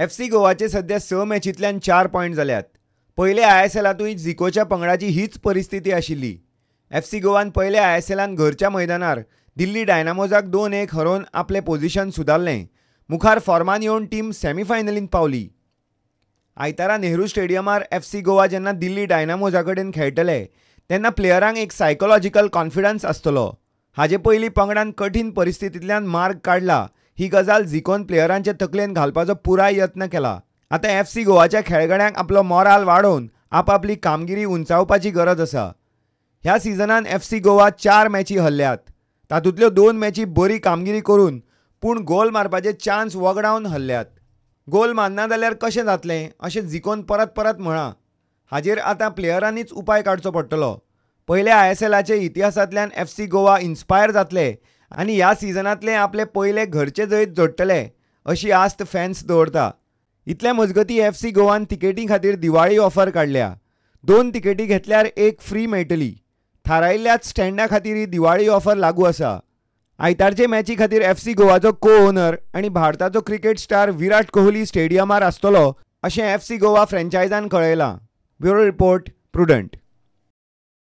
FC गोवाचे सध्या 6 मॅचींतल्यान 4 point जाल्यात. पयले आयएसएलांतूय झिकोच्या पंगडाची हीच परिस्थिती आशिल्ली. एफसी गोवान पयले आयएसएलान घरच्या मैदानार दिल्ली डायनामोजाक 2-1 हरोवन आपलें पोझिशन सुदारलें. मुखार फॉर्मान येवन टीम सेमीफायनलींत पावली. आयतारा नेहरू स्टेडियमार एफसी गोवा जेन्ना दिल्ली डायनामोजा कडेन खेळटले तेन्ना प्लेयरांक एक सायकोलॉजिकल कॉन्फिडन्स आसतलो. हाजे पयलीं पंगडान कठीण परिस्थितींतल्यान मार्ग काडला ही गजाल झिकोन प्लेयरांचे तकलेन घालपाचो पुराय यत्न केला. आतां एफसी गोवाच्या खेळगड्यांक आपलो मोराल वाडोवन आपापली कामगिरी उंचावपाची गरज आसा. ह्या सिजनान एफसी गोवा 4 मॅची हरल्यात. तातूंतल्यो 2 मॅची बरी कामगिरी करून पूण गोल मारपाचे चान्स वगडावन हरल्यात. गोल मारना जाल्यार कशें जातलें अशें झिकोन परत परत म्हळां. हाजेर आतां प्लेयरांनीच उपाय काडचो पडटलो. पयल्या आयएसएलाचे इतिहासांतल्यान एफसी गोवा इन्स्पायर जातले आनी ह्या सिजनांतलें आपले पयले घरचे जैत जोडटले अशी आस्त फॅन्स दवरता. इतल्या मजगती एफसी गोवान तिकेटी खातीर दिवाळी ऑफर काडल्या. 2 तिकेटी घेतल्यार 1 फ्री मेळटली. थारायिल्ल्याच स्टँडा खातीर ही दिवाळी ऑफर लागू आसा. आयतारचे मॅची खातीर एफसी गोवाचो को ओनर आनी भारताचो क्रिकेट स्टार विराट कोहली स्टेडियमार आसतलो अशें एफसी गोवा फ्रँचायजान कळयलां. Bureau report, Prudent.